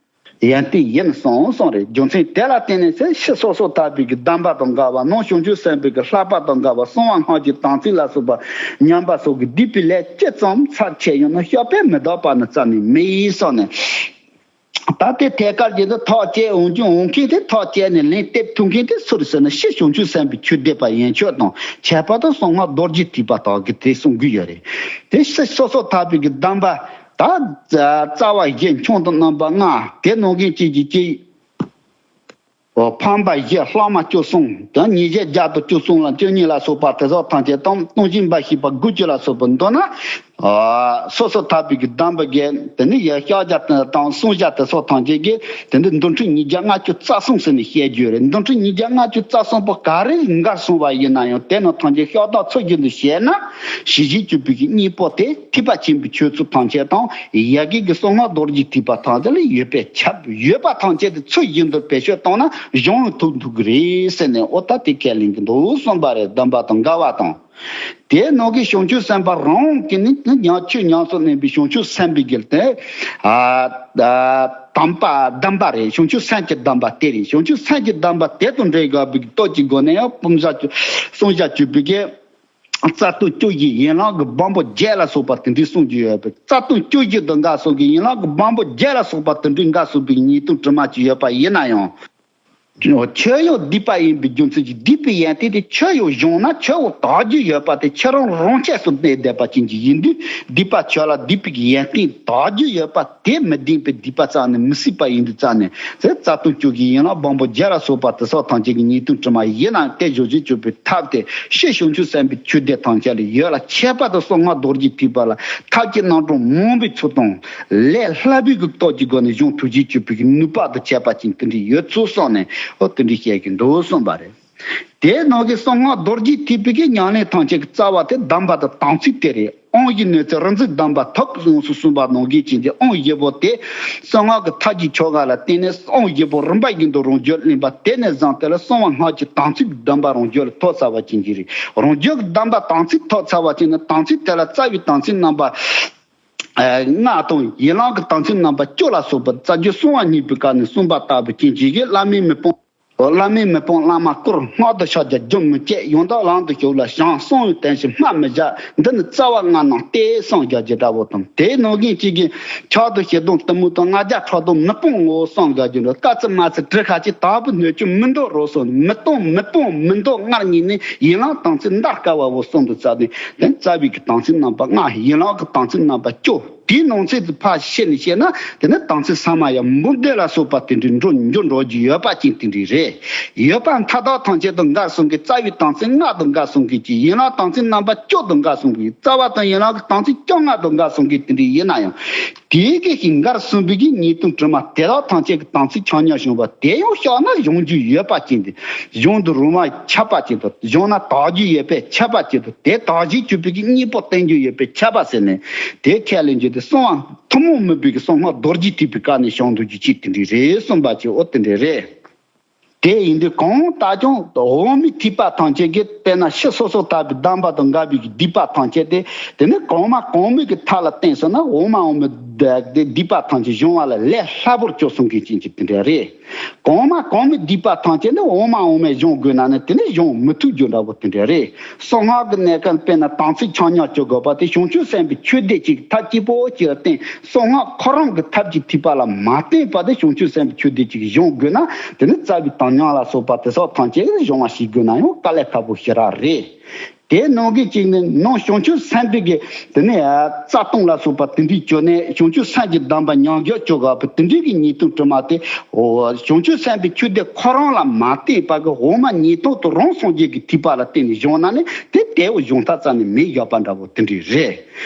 ཡོན་ཏན་ཡིན་གསུངས་གསུངས་རེད། རྒྱུ་མཚན་དེ་ལ་བརྟེན་ནས་ཚེ་ཕྱི་སོ་སོ་ཐར་པའི་གི་གདམས་པ་དང་འགལ་བ། ནང་བྱང་ཆུབ་སེམས་དཔའི་གི་བསླབ་པ་དང་འགལ་བ། གསང་བ་སྔགས་ཀྱི་དམ་ཚིག་ལ་སོགས་པ་ཉམས་པ་སོགས་ཀྱི་སྡིག་པའི་ལས་ཇི་ཙམ་ཚབས་ཆེ་ཡང་ན་བཤགས་པས་མི་འདག་པ་ནི་རྩ་ནས་མེད་གསུངས་ནས། ད་དེ་ཐད་ཀར་གྱི་འདི་ཐག་བཅད་འོང་རྒྱུ་འོང་མཁན་དེ་ཐག་བཅད་ནས་ལན་འདེབས་ཐུབ་མཁན་དེ་སུ་རེད་ཟེར་ན། སྤྱི་བྱང་ཆུབ་སེམས་དཔའི་ཆོས་སྡེ་པ་ཡན་ཆོད་དང་ཁྱད་པར་དུ་གསང་སྔགས་རྡོ་རྗེ་ཐེག་པ་དག་གིས་དེ་གསུང་གི་ཡོད་རེད། དེ་ཕྱི་སོ་སོ་ཐར་པའི་གི་གདམས་པ། ད་རྩ་བ་བཞི། མཆོག་ཏུ་རྣམ་པ་ལྔ། དེ་ནང་བཞིན་གཅིག་གིས་གཅིག་འོ། ཕམ་པ་བཞི། ལྷག་མ་བཅུ་གསུམ། དང་ཉེས་བྱས་བརྒྱ་དང་བཅུ་གསུམ་ལ་བཅུ་གཉིས་ལ་སོགས་པ་དེ་དག་ཐམས་ཅད་དང་། སྟོང་ཞིང་འབའ་ཞིག་པ་དགུ་བཅུ་ལ་སོགས་པ་མདོར་ན། ཨ། སོ་སོ་ཐར་པའི་གི་གདམས་པ་གི་དེ་ནི་ཡ་ཕྱག་རྒྱ་དང་གསུང་བྱ་དེ་སོགས་ཐམས་ཅད་ཀྱི་དེ་འདི་མདོ་ཁྲིད་ཉིས་བརྒྱ་ལྔ་བཅུ་རྩ་གསུམ་ཟེར་ནས་བཤད་རྒྱུ་རེད། མདོ་ཁྲིད་ཉིས་བརྒྱ་ལྔ་བཅུ་རྩ་གསུམ་པོ་ག་རེ་འགལ་སོང་བ་ཡིན་ན་ཡང་དེ་ནི་ཐམས་ཅད་ཕྱོགས་བདག་ཚུལ་བཞིན་དུ་བྱས་ན། ཞི་བྱེད་གཅོད་པའི་གི་གཉེན་པོ་དེ་ཐེག་པ་ཆེན་པོའི་ཆོས་ཚུལ་ཐམས་ཅད་དང་། ཡ་གི་གི་གསང་སྔགས་རྡོ་རྗེ་ཐེག་པ་ཐམས་ཅད་ལ་ཡོད་པས་ཁྱབ། ཡོད་པ་ཐམས་ཅད་དེ་ཚུལ་བཞིན་དུ་བེད་སྤྱོད་བཏང་ན་གཞུང་ལ་ཐུག་ཐུབ་ཀྱི་རེད་ཟེར་ནས། འོ་ད་དེ་ཁས་ལེན་གྱི་འདུག་གསུངས་པ་རེད། གདམས་པ་དང་འགལ་བ་དང་། དེའི་ནང་གི་བྱང་ཆུབ་སེམས་དཔའ་རང་གིས་ནི་ཉག་ཆོས་ཉམས་སུ་ལེན་པའི་བྱང་ཆུབ་སེམས་དཔའི་གི་དེ། ཨ། ཨ། དམ་པ་གདམས་པ་རེད། བྱང་ཆུབ་སེམས་ཀྱི་གདམས་པ་དེ་རེད། བྱང་ཆུབ་སེམས་ཀྱི་གདམས་པ་དེ་དང་འབྲེལ་དགོས་པའི་སྟོབས་ཀྱི་སྒོ་ནས་ཡང་སྤོང་བྱ་གསུང་བྱ་གཅོད་པའི་གི་རྩ་ལྟུང་བཅུ་བཞི། ཡན་ལག་གི་བམ་པོ་བརྒྱད་ལ་སོགས་པ་དེ་འདྲའི་གསུང་རྒྱུ་ཡོད་པས། རྩ་ལྟུང་བཅུ་བཞི་དང་འགལ་སོང་གི་ཡན་ལག་གི་བམ་པོ་བརྒྱད་ལ་སོགས་པ་དེ་འདྲའི་འགལ་སོང་བའི་ཉེས་ལྟུང་དྲི་མ་ཅིག་ཡོད་པ་ཡིན་ན་ཡང་། ཆོས་ཡང་སྡིག་པ་ཡིན་པའི་རྒྱུ་མཚན་གྱིས། སྡིག་པའི་ཡོན་ཏན་དེ་ཆོས་ཡང་གཞུང་ན་ཆོས་ཡང་དག་རྒྱུ་ཡོད་པ་དེ་ཁྱེད་རང་རང་ཆས་སུ་གནས་བསྡད་པ་ཅན་གྱི་ཡིན་དུས། སྡིག་པ་ཆོས་ལ་སྡིག་པའི་ཡོན་ཏན་དག་རྒྱུ་ཡོད་པ་དེ་མི་ལྡན་པའི་སྡིག་པ་རྩ་ནས་མི་སྲིད་པ་ཡིན་དུས་རྩ་ནས། དེ་རྩ་ལྟུང་བཅུ་གི་ཡན་ལག་བམ་པོ་བརྒྱད་ལ་སོགས་པ་དེ་སོགས་ཐམས་ཅད་ཀྱི་ཉེས་ལྟུང་དྲི་མ་ཡིན་ན་དེ་ཞི་བྱེད་གཅོད་པའི་ཐབས་དེ་སྤྱི་བྱང་ཆུབ་སེམས་དཔའི་ཆོས་སྡེ་ཐམས་ཅད་ལ་ཡོད་ལ། ཁྱད་པར་དུ་གསང་སྔགས་རྡོ་རྗེ་ཐེག་པ་ལ་ཐབས་ཀྱི་རྣམ་གྲངས་མང་པོའི་ཚུལ་དང་ལས་བསླབ་པའི་གི་སྟོབས་ཀྱི་སྒོ་ནས་གཞུང་ཐུགས་རྗེ་གཅོད་པའི་གི་ནུས་པ་དང་ཁྱད་པར་ཅན་དེ་འདྲ་ཡོད་ཚུལ་གསུངས་ནས། འོ་དེ་འདྲ་བཤད་ཀྱི་འདུག་གསུངས་པ་རེད། དེའི་ནང་གི་གསང་སྔགས་རྡོ་རྗེ་ཐེག་པའི་གི་ཉམས་ལེན་ཐམས་ཅད་ཀྱི་རྩ་བ་དེ་གདམས་པ་དང་དམ་ཚིག་དེ་རེད། དབང་བཞི་ནུས་རྩལ་རིག་འཛིན་གདམས་པ་ཐོབ་ཡོངས་སུ་གསུངས་པ་ནང་བཞིན་བྱས་ཏེ། དབང་བཞི་པོ་དེ་གསང་སྔགས་ཀྱི་ཐབས་ཀྱི་ཆོ་ག་ལ་བརྟེན་ནས་དབང་བཞི་པོ་རིམ་པ་བཞིན་དུ་རང་རྒྱུད་ལེན་པ་དེ་ནས་བཟུང་སྟེ་ལ་གསང་བ་སྔགས་ཀྱི་དམ་ཚིག་གི་གདམས་པ་རང་རྒྱུད་ལ་ཐོབ་ཚར་བ་ཅན་གྱི་རེད། རང་རྒྱུད་ཀྱི་གདམས་པ་དམ་ཚིག་ཐོབ་ཚར་བ་ཅན་ནི་དམ་ཚིག་དེ་ལ་རྩ་བའི་དམ་ཚིག་རྣམ་པ་ལྔ་དང་ཡན་ལག་གི་དམ་ཚིག་རྣམ་པ་བཅུ་ལ་སོགས་པ་རྩ་རྒྱུད་གསང་བ་གཉིས་པའི་སྐབས་ནས་གསུངས་པ་ལྟ་བུ་ཅན་གྱི་གི་བླ་མའི་མི་སྤོང་། བླ་མའི་མི་སྤོང་བླ་མ་བཀུར། སྔགས་དང་ཕྱག་རྒྱ་རྒྱུན་མི་བཅད། ཡང་དག་ལམ་དུ་ཞུགས་ལ་བྱང་། གསང་བའི་དོན་བྱེད་སྨྲ་མི་བྱ། འདི་ནི་རྩ་བ་ལྔ་རྣམས་ཏེ་གསུངས་རྒྱ་ཇི་ལྟ་བུ་དང་། དེའི་ནང་བཞིན་གཅིག་གིས་ཕྱག་དང་ཕྱི་བསྡོམས་གཏི་མུག་དང་། ལྔ་བརྒྱ་ཕྲག་བསྡོམས་མི་སྤོང་ངོ་། གསུངས་རྒྱ་ཇི་ལྟ། དཀའ་ཚེགས་མ་ཚེགས་གྲི་ཁ་ཅིག། དལ་བུ་སྣོད་བཅུད་མི་འདོར་རོ་གསུངས། མི་སྤོང་མི་སྤོང་མི་འདོར་སྔར་ཉིད་ནས་ཡན་ལག་དམ་ཚིག་འདར་དཀའ་བའོ་གསུངས་དུ་རྩ་ནས། དེ་རྩ་བའི་གི་དམ་ཚིག་རྣམ་པ་ལྔ། ཡན་ལག་གི་དམ་ཚིག་རྣམ་པ་བཅུ། དེའི་ནང་ཚན་དུ་ཕར་ཕྱེ་ནས་བཤད་ན། དེ་ནི་དམ་ཚིག་ས་མ་ཡ། འབུམ་སྡེ་ལ་སོགས་པ་དེ་འདྲའི་འགྲོ་འགྱུར་འགྲོ་རྒྱུ་ཡོད་པ་ཅན་དེ་འདྲའི་རེད། ཡོད་པ་མཐའ་དག་ཐམས་ཅད་དང་འགལ་གསུམ་གྱི། རྩ་བའི་དམ་ཚིག་ལྔ་དང་འགལ་གསུམ་གྱི་གཅིག། ཡན་ལག་དམ་ཚིག་རྣམ་པ་བཅུ་དང་འགལ་གསུམ་གྱི། རྩ་བ་དང་ཡན་ལག་གི་དམ་ཚིག་བཅོ་ལྔ་དང་འགལ་གསུམ་གྱི་དེ་འདྲའི་ཡིན་ན་ཡང་། དེའི་གི་ཞིང་འགལ་གསུམ་པའི་གི་ཉེས་ལྟུང་དྲི་མ་དེ་དག་ཐམས་ཅད་ཀྱི་དམ་ཚིག་ཆ་སྙོམས་བྱུང་བ་དེ་ཡང་བཤགས་ན་གཞོམ་རྒྱུ་ཡོད་པ་ཅན་དེ། གཞུང་དུ་རུང་བ་ཁྱབ་པ་ཅན་དུ། གཞུང་ན་དག་རྒྱུ་ཡོད་པས་ཁྱབ་པ་ཅན་དུ། དེ་དག་བྱེད་གཅོད་པའི་གི་གཉེན་པོ་བསྟེན་རྒྱུ་ཡོད་པས་ཁྱབ་པ་ཟེར་ནས། དེ་ཁས་ལེན་རྒྱུ་དེ་གསང་བ་ཐུན་མོང་མིན་པའི་གི་གསང་སྔགས་རྡོ་རྗེ་ཐེག་པའི་བཀའ་ནས་བྱུང་འདུག་རྒྱུ་ཅིག་དེ་འདྲའི་རེད་གསུངས་པ་ཅིག་འོ་དེ་འདྲའི་རེད། དེ་ཡིན་དུས་གང་ལྟར་ཀྱང་འོག་མིན་ཐེག་པ་ཐམས་ཅད་ཀྱི་དཔེར་ན་ཕྱི་སོ་སོར་ཐར་པའི་སྡོམ་པ་དང་འགལ་བའི་སྡིག་པ་ཐམས་ཅད་དེ་དེ་ནི་གོང་མ་གོང་མའི་གི་ཐབས་ལ་བརྟེན་སོང་ན་འོག་མ་འོག་མིན་སྡིག་པ་ཐམས་ཅད་སྦྱོང་བ་ལ་ལས་སླ་པོར་གྱུར་སོང་མཁན་ཅན་གྱི་དེ་འདྲ་རེད། གོང་མ་གོང་མའི་སྡིག་པ་ཐམས་ཅད་ནི་འོག་མ་འོག་མས་སྦྱོང་དགོས་ན་ནི་དེ་ནི་སྦྱོང་མི་ཐུབ་རྒྱུ་འདྲ་པོ་དེ་འདྲ་རེད། གསང་སྔགས་ཀྱི་གནས་སྐབས་དཔེར་ན་དམ་ཚིག་ཆ་སྙོམས་སྤྱོད་དགོས་པ་དེ་བྱང་ཆུབ་སེམས་དཔའི་ཆོས་སྡེ་གཅིག་ཐབས་གཅིག་པོ་གཅིག་ལ་བརྟེན། གསང་སྔགས་ཁོ་རང་གི་ཐབས་ཀྱི་ཐེག་པ་ལ་མ་བརྟེན་པ་དེ་བྱང་ཆུབ་སེམས་དཔའི་ཆོས་སྡེ་གཅིག་སྦྱོང་དགོས་ན་དེ་ནི་རྩ་བའི་དམ་ཉམས་ལ་སོགས་པ་དེ་སོགས་ཐམས་ཅད་སྦྱོང་བ་ཞིག་དགོས་ན་ཡང་དཀའ་ལས་ཁག་པོ་ཞེ་དྲག་རེད། དེ་ནང་གི་གཅིག་ནི་ནང་བྱང་ཆུབ་སེམས་དཔའི་གི་དེ་ནི་རྩ་ལྟུང་ལ་སོགས་པ་དེ་འདྲའི་བཅོས་ནས་བྱང་ཆུབ་སེམས་ཀྱི་སྡོམ་པ་ཉམས་བཞག་བཅོ་དགོས་པ་དེ་འདྲའི་གི་ཉེས་ལྟུང་དྲི་མ་དེ་འོ་བྱང་ཆུབ་སེམས་དཔའི་ཆོས་སྡེ་ཁོ་རང་ལ་མ་བརྟེན་པ་གི་འོག་མ་ཉེས་ལྟུང་དུ་རང་སངས་རྒྱས་ཀྱི་ཐེག་པ་ལ་བརྟེན་ནས་སྦྱོང་ན་ནི་དེ་དེའོ་སྦྱོང་ཐབས་རྩ་ནས་མེད་བཞག་པ་འདྲ་པོ་དེ་འདྲའི་རེད།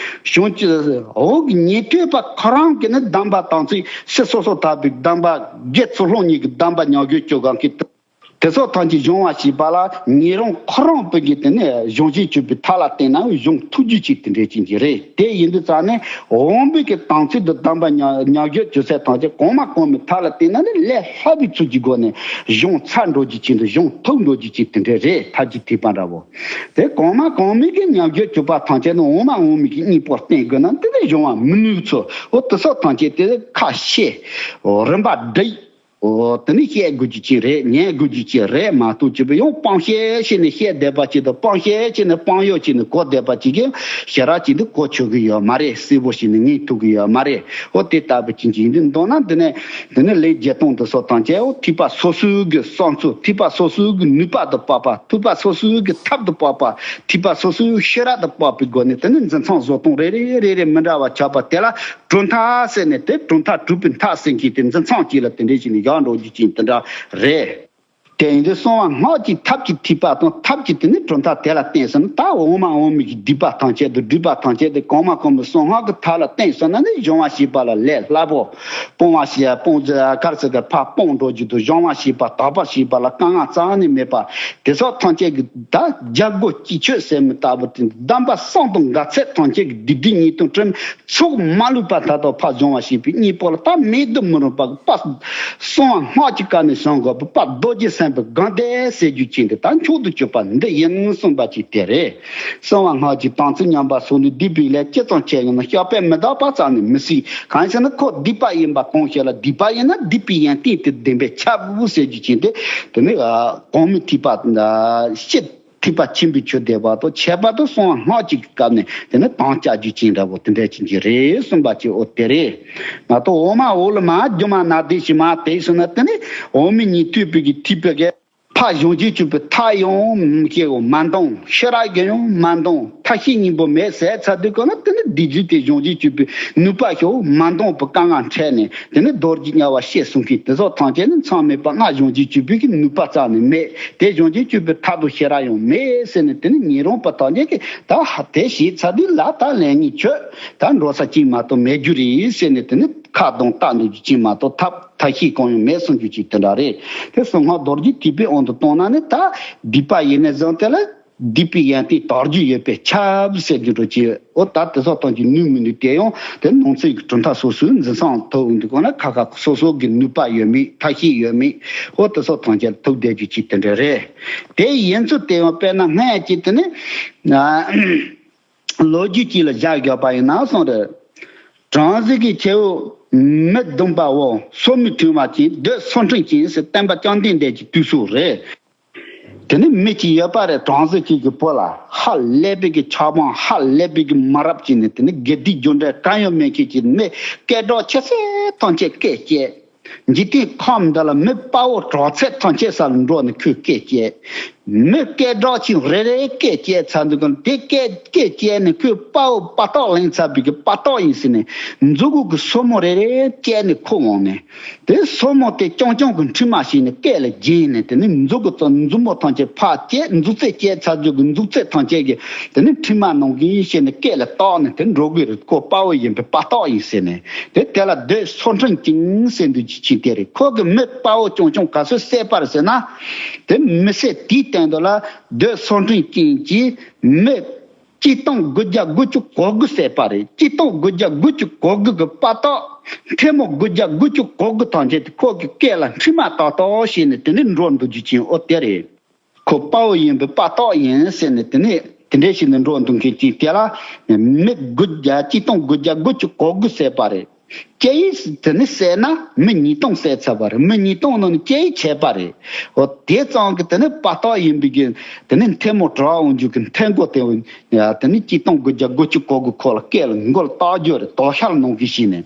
བྱང་ཆུབ་འོག་གི་ཉན་ཐོས་པ་ཁོ་རང་གི་ནི་སྡོམ་པ་དམ་ཚིག་ཕྱི་སོ་སོར་ཐར་པའི་སྡོམ་པ་དགེ་ཚུལ་སློང་གཉིས་ཀྱི་སྡོམ་པ་ཉམས་བཞག་བཅོ་དགོས་མཁན་དེ། དེ་སོགས་ཐམས་ཅད་སྦྱོང་བ་ཞེས་པ་ལ་ཉན་རང་ཁོ་རང་བོད་ཀྱི་དེ་ནས་གཞུང་བཞིན་གྱུར་པའི་ཐབས་ལ་བརྟེན་ནའང་སྦྱོང་ཐུབ་རྒྱུ་ཅིག་དེ་འདྲའི་ཅན་གྱི་རེད། དེ་ཡིན་དུས་ཙང་ནས་འོག་མིན་གྱི་དམ་ཚིག་ཏུ་སྡོམ་པ་ཉམས་ཉམས་བཞག་བཅོ་ཚད་ཐམས་ཅད་གོང་མ་གོང་མའི་ཐབས་ལ་བརྟེན་ན་ནི་ལས་སླ་བའི་ཚུལ་གྱི་སྒོ་ནས་སྦྱོང་ཚར་འགྲོ་རྒྱུ་ཅན་དུ་སྦྱོང་ཐུབ་འགྲོ་རྒྱུ་ཅན་དེ་འདྲའི་རེད། ཐབས་ཀྱི་ཐེག་པ་འདྲ་བོ། དེ་གོང་མ་གོང་མིན་གྱི་ཉམས་བཞག་བཅོ་བ་ཐམས་ཅད་ནི་འོག་མ་འོག་མིན་གྱི་གཉིས་པོར་བརྟེན་དགོས་ན་དེ་ནི་སྦྱོང་བ་མི་ནུས་ཚུལ། འོ་དེ་སོགས་ཐམས་ཅད་དེ་ཁ་ཤས་རིམ་པ་བསྒྲིགས། འོ་དེ་ནི་བཤད་དགོས་རྒྱུ་ཅིག་རེད། ཉན་དགོས་རྒྱུ་ཅིག་རེད་མ་གཏོགས་ཅི་བས་ཡང་སྤང་བཤད་བྱས་ནས་བཤད་བསྡད་པ་ཅིག་དང་སྤང་བཤད་བྱས་ནས་སྤང་ཡག་བྱས་ནས་གོ་བསྡད་པ་ཅིག་གིས་ཞེ་དྲག་ཅིག་འདི་གོ་ཆོད་གི་ཡོད་མ་རེད། གསལ་པོ་བྱས་ནས་ངས་ཐུབ་གི་ཡོད་མ་རེད། འོ་དེ་ལྟ་བུ་ཅིག་ཅིག་ཡིན་དུས་མདོར་ན་འདི་ནས་འདི་ནི་ལས་བརྒྱད་སྟོང་དུ་སོགས་དང་བཅས་འོ་ཐེག་པ་སོ་སོའི་གི་བསམ་ཚུལ། ཐེག་པ་སོ་སོའི་གི་ནུས་པ་དང་བབ་པ། ཐེག་པ་སོ་སོའི་གི་ཐབས་དང་བབ་པ། ཐེག་པ་སོ་སོའི་ཤེས་རབ་དང་བབ་པའི་སྒོ་ནས་དེ་ནི་འཛིན་མཚམས་བཟོ་སྟངས་རེ་རེ་རེ་རེ་མི་འདྲ་བ་ཆགས་པ་དེ་ལ་གྲུབ་མཐའ་ཟེར་ནས་དེ་གྲུབ་མཐའ་གྲུབ་པའི་མཐའ་ཟེར་མཁན་དེ་འཛིན་མཚམས་གཅིག་ལ་དེ་འདྲའི་བྱས་ནས་བཞག་འགྲོ་རྒྱུ་ཅན་དེ་འདྲ་རེད། དེ་ཡིན་དུས་གསང་བ་སྔགས་ཀྱི་ཐབས་ཀྱི་ཐེག་པ་དང་ཐབས་ཀྱི་དེ་ནི་གྲུབ་མཐའ་དེ་ལ་བརྟེན་སོང་ན་ད་འོག་མ་འོག་མིན་གྱི་སྡིག་པ་ཐམས་ཅད་དང་སྒྲིབ་པ་ཐམས་ཅད་དེ་གོང་མ་གོང་མའི་གསང་སྔགས་ཀྱི་ཐབས་ལ་བརྟེན་སོང་ན་ནི་སྦྱོང་བ་ཞེས་པ་ལ་ལས་སླ་པོ། སྤོང་བ་ཞེས་སྤོང་གར་ཟེར་གར་ཕར་སྤོང་འགྲོ་རྒྱུ་དང་སྦྱོང་བ་ཞེས་པ་དག་པ་ཞེས་པ་ལ་དཀའ་ངལ་རྩ་བ་ནས་མེད་པ། དེ་སོགས་ཐམས་ཅད་ཀྱི་ད་རྒྱལ་སྒོ་ཅིག་ཆོད་ཟེར་མི་ལྟ་བུ་དེ་སྡོམ་པ་གསུམ་དང་འགལ་ཚད་ཐམས་ཅད་ཀྱི་སྡིག་སྒྲིབ་ཉེས་ལྟུང་དྲི་མ་ཚུགས་མ་ལུས་པ་མཐའ་དག་ཕར་སྦྱོང་བ་ཞེས་པའི་གཉིས་པོ་ལ་ད་མེད་དུ་མི་རུང་བ་གི་དཔལ་གསང་བ་སྔགས་ཀྱི་བཀའ་ནས་བྱུང་དགོས་པའི་དཔལ་རྡོ་རྗེ་སེམས་དཔའི་དགོངས་གཏེར་ཟེར་རྒྱུ་ཅན་དེ་ད་མཆོག་ཏུ་གྱུར་པ་འདི་ཡིན་གསུངས་པ་ཅིག་དེ་རེད། གསང་བ་སྔགས་ཀྱི་དམ་ཚིག་ཉམས་པ་སོགས་ནི་སྡིག་པའི་ལས་ཅི་ཙམ་བྱས་ཡང་ན་བཤགས་པས་མི་འདག་པ་ཙམ་ནི་མི་སྲིད། གང་ཞེ་ན་ཁོ་སྡིག་པ་ཡིན་པ་གང་ཞིག་ལ་སྡིག་པ་ཡིན་ན་སྡིག་པའི་ཡོན་ཏན་དེ་བདེན་པས་ཁྱབ་ཟེར་རྒྱུ་ཅན་དེ་དེ་ནི་གོང་མའི་ཐེག་པ་སྤྱི། ཐེག་པ་ཆེན་པོའི་ཆོས་སྡེ་པ་དང་ཁྱད་པར་དུ་གསང་བ་སྔགས་ཀྱི་སྐབས་ནས་དེ་ནི་དམ་བཅའ་རྒྱུ་ཅན་འདྲ་པོ་དེ་འདྲ་ཅན་གྱི་རེད་གསུངས་པ་ཅིག་འོ་དེ་རེད། མ་གཏོགས་འོག་མ་འོག་ལ་མ་རྒྱུ་མ་ན་དེ་ཞིག་མ་དེ་སོང་ན་དེ་ནི་འོག་མིན་ཉན་ཐོས་པའི་གི་ཐེག་པའི་གི་ཕར་གཞུང་བཞིན་གྱུར་པའི་ཐབས་ཡང་སྐྱེ་བོ་མ་འདང་། ཤེས་རབ་ཀྱི་ཡང་མ་འདང་། ཐབས་ཤེས་གཉིས་པོ་མེད་ཟེར་ཚར་དུས་གང་ན་དེ་ནི་སྡིག་སྒྲིབ་དེ་གཞུང་བཞིན་གྱུར་པའི་ནུས་པ་ཤོར་མ་འདང་བའི་དཀའ་ངལ་འཕྲད་ནས་དེ་ནི་རྡོ་རྗེ་དམྱལ་བ་སྐྱེས་གསུངས་མཁན་དེ་སོགས་ཐམས་ཅད་ནི་མཚམས་མེད་པ་སྔགས་གཞུང་བཞིན་གྱུར་པའི་གི་ནུས་པ་རྩ་ནས་མེད། དེ་གཞུང་བཞིན་གྱུར་པའི་ཐབས་དང་ཤེས་རབ་ཡང་མེད་ཟེར་ནས་དེ་ནི་ཉན་རང་བ་ཐམས་ཅད་ཀྱིས་ད་ཧ་དེ་ཤེས་ཚར་དུས་ལ་ད་ལས་ངན་ཆོས་ད་འགྲོ་ས་གཅིག་མ་གཏོགས་མེད་རྒྱུ་རེད་ཟེར་ནས་དེ་ནི་ཁ་གདངས་བཏགས་འདུག་རྒྱུ་གཅིག་མ་གཏོགས་ཐབས་ཐབས་ཤེས་གང་ཡང་མེད་གསུང་རྒྱུ་གཅིག་དེ་འདྲ་རེད། དེ་གསང་སྔགས་རྡོ་རྗེ་ཐེག་པའི་དབང་དུ་བཏང་ན་ནི་ད་སྡིག་པ་ཡིན་ནས་བཟུང་སྟེ་ལ་སྡིག་པའི་ཡོན་ཏན་དག་རྒྱུ་ཡོད་པས་ཁྱབ་ཟེར་རྒྱུ་འདྲ་ཅིག་འོ་ད་དེ་སོགས་གཏོང་རྒྱུ་ནུས་མི་ནུས་དེ་ཡང་དེ་ནང་ཚན་གྱི་གྲུབ་མཐའ་སོ་སོའི་འཛིན་སྟངས་ཐོག་འདི་གོང་ན་ཁ་ཁ་སོ་སོ་གི་ནུས་པ་ཡོད་མེད་ཐབས་ཤེས་ཡོད་མེད་འོ་དེ་སོགས་ཐམས་ཅད་ཐུག་བསྡད་རྒྱུ་གཅིག་དེ་འདྲ་རེད། དེ་ཡིན་ཚུལ་དེ་ཡང་དཔེར་ན་སྔོན་གྱི་དེ་ནི། ལོ་རྒྱུས་ཅིག་ལ་བཞག་དགོས་པ་ཡིན་ན་གསུངས་རེད། བྲམ་ཟེ་གི་ཁྱེའུ་མི་སྡོམ་པའོ། སོ་མི་མཐུན་པ་ཅན་འདོད་སོ་འཁྲུན་ཅན་ཟེར་བསྟན་པ་བཅོམ་ལྡན་འདས་ཀྱི་དུས་སུ་རེད། དེ་ནི་མི་གཅིག་ཡོད་པ་རེད། བྲམ་ཟེ་གཅིག་གི་བུ་ལ་ཧ་ལས་པའི་གི་ཆགས་སྡང་ཧ་ལས་པའི་གི་མ་རབས་ཅིག་ནས་དེ་ནི་དགེ་སྡིག་རྒྱུ་འབྲས་གང་ཡང་མེད་མཁན་གྱི་མི་སྐད་གྲགས་ཆེ་ཤོས་ཐམས་ཅད་སྐད་བཅད། འཇིག་རྟེན་ཁམས་འདི་ལ་མི་དཔའ་བོ་གྲགས་ཚད་ཐམས་ཅད་ས་ལ་འགྲོ་ནས་ཁོས་སྐད་བཅད། མི་སྐད་གྲགས་ཆེན་རེ་རེ་སྐད་བཅད་ཚར་འདུག་གམ། དེ་སྐད་སྐད་བཅད་ནས་ཁོས་དཔའ་བོ་དཔའ་རྟགས་ལེན་ཚར་བའི་གི་དཔའ་རྟགས་ཡིན་ཟེར་ནས་མཛུ་གུ་གི་སོར་མོ་རེ་རེ་བཅད་ནས་ཁུར་འོང་ནས། དེ་སོར་མོ་དེ་རྐྱང་རྐྱང་གི་མཁྲིག་མ་ཞིག་ནས་སྐེ་ལ་བརྒྱན་ནས་དེ་ནས་མཛུ་གུ་དང་མཛུབ་མོ་ཐམས་ཅད་ཕར་བཅད། མཛུབ་རྩེ་བཅད་ཚར་རྒྱུ་གི་མཛུབ་རྩེ་ཐམས་ཅད་ཀྱིས་དེ་ནས་མཁྲིག་མ་ནང་གི་བཤད་ནས་སྐེ་ལ་བཏགས་ནས་དེ་འགྲོ་གི་རེད། ཁོ་དཔའ་བོ་ཡིན་པའི་དཔའ་རྟགས་ཡིན་ཟེར་ནས། དེ་དེ་ལ་འདོད་སོ་འཁྲུན་ཅན་ཟེར་འདུག་ཅི་ཅི་དེ་རེད། ཁོ་གི་མི་དཔའ་བོ་རྐྱང་རྐྱང་ག་ཚོད་བསད་པར་ཟེར་ན། དེ་མི་བསད་དེའི་སྟེང་དུ་ལ་འདོད་སོ་འཁྲུན་ཅན་གྱི་མི། སྤྱིར་བཏང་དགུ་བརྒྱ་དགུ་བཅུ་གོ་དགུ་བསད་པ་རེད། སྤྱིར་བཏང་དགུ་བརྒྱ་དགུ་བཅུ་གོ་དགུ་གི་དཔའ་རྟགས་ཐལ་མོ་དགུ་བརྒྱ་དགུ་བཅུ་གོ་དགུ་ཐམས་ཅད་དེ་ཁོ་གི་སྐེ་ལ་མཁྲིས་མ་ཏག་ཏག་བྱས་ནས་དེ་ནས་འགྲོ་འདུག་རྒྱུ་ཅན་འོ་དེ་རེད། ཁོ་དཔའ་བོ་ཡིན་པའི་དཔའ་རྟགས་ཡིན་ཟེར་ནས་དེ་ནས་དེ་འདྲས་བྱས་ནས་འགྲོ་འདུག་མཁན་ཅིག་དེ་ལ་མི་དགུ་བརྒྱ་སྤྱིར་བཏང་དགུ་བརྒྱ་དགུ་བཅུ་གོ་དགུ་བསད་པ་རེད། སྐྱེས་ཡིས་དེ་ནི་བསད་ན་མི་ཉིས་སྟོང་བསད་ཚར་བ་རེད། མི་ཉིས་སྟོང་ནང་ནས་སྐྱེས་ཡིས་བྱས་པ་རེད། འོ་དེ་ཙང་གི་དེ་ནི་དཔའ་རྟགས་ཡིན་པའི་གི་དེ་ནི་མཐེ་མོ་དྲ་བ་འོང་རྒྱུ་གི་མཐེ་མགོ་དེ་དེ་ནི་སྤྱིར་བཏང་དགུ་བརྒྱ་དགུ་བཅུ་གོ་དགུ་ཁོ་ལ་སྐེ་ལ་མགོ་ལ་བཏགས་རྒྱུ་རེད། དོ་ཤལ་གནང་གི་བྱས་ནས།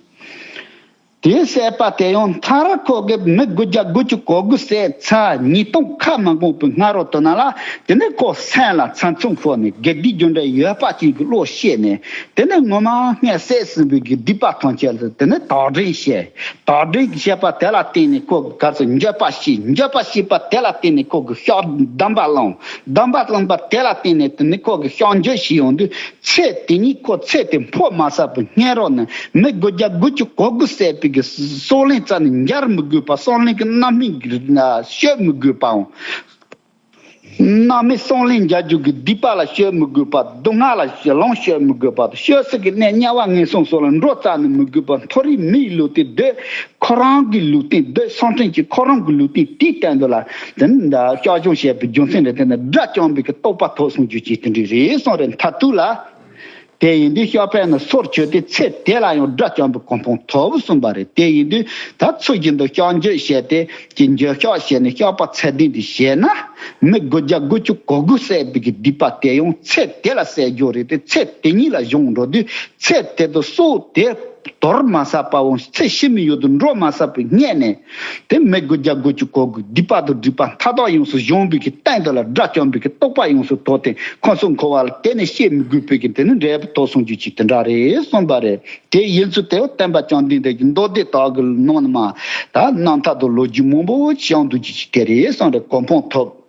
དེ་བསད་པ་དེ་ཡང་མཐར་ཁོ་གི་མི་དགུ་བརྒྱ་དགུ་བཅུ་གོ་དགུ་བསད་ཚར་ཉིས་སྟོང་ཁ་མ་འགོངས་པའི་སྔ་རོལ་དུ་ན་ལ་དེ་ནི་ཁོ་སེམས་ལ་ཚ་མཚུངས་ཤོར་ནས་དགེ་སྡིག་རྒྱུ་འབྲས་ཡོད་པ་ཅིག་གི་བློ་ཤེས་ནས་དེ་ནི་ངོ་མ་སྔས་བསད་ཟིན་པའི་གི་སྡིག་པ་ཐམས་ཅད་ལ་དེ་ནི་དག་སྒྲིག་བྱས། དག་སྒྲིག་བྱས་པ་དེ་ལ་བརྟེན་ནས་ཁོ་གི་ག་ཚོད་འགྱོད་པ་སྐྱེས། འགྱོད་པ་སྐྱེས་པ་དེ་ལ་བརྟེན་ནས་ཁོ་གི་ཤག་སྡོམ་པ་བླངས། སྡོམ་པ་བླངས་པ་དེ་ལ་བརྟེན་ནས་དེ་ནི་ཁོ་གི་ཤག་འགྱོད་བྱས་ཡོང་དུས། ཚེ་དེ་ཉིད་ཁོ་ཚེ་དེ་འཕོ་མ་ཟད་པའི་སྔ་རོལ་ནས་མི་དགུ་བརྒྱ་དགུ་བཅུ་གོ་དགུ་བསད་པའི་གི་སྲོག་ལན་རྩ་ནས་འབྱར་མི་དགོས་པ། སྲོག་ལན་གྱི་རྣམ་སྨིན་གྱི་ཤོད་མི་དགོས་པའམ། རྣམ་སྨིན་སྲོག་ལན་འབྱར་རྒྱུ་གི་སྡིག་པ་ལ་ཤོད་མི་དགོས་པ། སྡུག་བསྔལ་ལ་ལོངས་སྤྱོད་མི་དགོས་པ། ཤོད་སྲིད་ཀྱི་གནས་དམྱལ་བ་ངན་སོང་སོགས་ལ་འགྲོ་རྩ་ནས་མི་དགོས་པ། མཐོ་རིས་མི་ཡི་ལུས་རྟེན་འདོད། ཁོ་རང་གི་ལུས་རྟེན་འདོད། སེམས་ཅན་གྱི་ཁོ་རང་གི་ལུས་རྟེན་དེའི་སྟེང་དུ་ལ་དེ་ནི་ཤག་བྱུང་བྱས་པའི་རྒྱུ་མཚན་ལས་དེ་ནི་དགྲ་བཅོམ་པའི་གི་རྟོགས་པ་ཐོབ་སོང་རྒྱུ་ཅིག་དེ་འདྲ་རེད་གསུངས་རེད། མཐར་ཐུག་ལ། དེ་ཡིན་དུས་ཤག་ཕན་ནི་སོར་ཆུད་དེ་ཚེ་དེ་ལ་ཡང་དགྲ་བཅོམ་པའི་གོ་འཕང་ཐོབ་གསུངས་པ་རེད། དེ་ཡིན་དུས་ད་ཚུལ་བཞིན་དུ་ཤག་འགྱོད་བྱས་ཏེ་ཀྱི་འགྱོད་བཤགས་བྱས་ནས་བཤགས་པ་ཚད་ལྡན་དེ་བྱས་ན་མི་དགུ་བརྒྱ་དགུ་བཅུ་གོ་དགུ་བསད་པའི་གི་སྡིག་པ་དེ་ཡང་ཚེ་དེ་ལ་བསལ་རྒྱུ་རེད་དེ། ཚེ་དེ་ཉིད་ལ་གཞུང་འགྲོ་དུས་ཚེ་དེ་དུ་སྲོག་དེ་དོར་མ་ཟད་པའམ་ཚེ་ཕྱི་མའི་ཡུལ་དུ་འགྲོ་མ་ཟད་པའི་སྔོན་ནས། དེ་མི་དགུ་བརྒྱ་དགུ་བཅུ་གོ་དགུ་སྡིག་པ་དང་སྒྲིབ་པ་མཐའ་དག་ཡོངས་སུ་སྦྱངས་པའི་གི་སྟེང་དུ་ལ་དགྲ་བཅོམ་པའི་གི་རྟོགས་པ་ཡོངས་སུ་ཐོབ་སྟེ་ཁོ་ཚོ་འཁོར་བ་ལ་དེ་ནས་སྐྱེ་མི་དགོས་པའི་གི་དེ་ནི་འབྲས་བུ་ཐོབ་སོང་རྒྱུ་ཅིག་དེ་འདྲ་རེད་གསུངས་པ་རེད། དེ་ཡིན་ཚུལ་དེ་བསྟན་པ་བཅོམ་ལྡན་འདས་ཀྱི་མདོ་སྡེ་དག་གི་ནང་ནས་མ་ད་རྣམ་ཐར་དང་ལོ་རྒྱུས་མང་པོ་བྱུང་འདུག་རྒྱུ་ཅིག་དེ་རེད་གསུངས་རེད། གོ་འཕང་ཐོབ།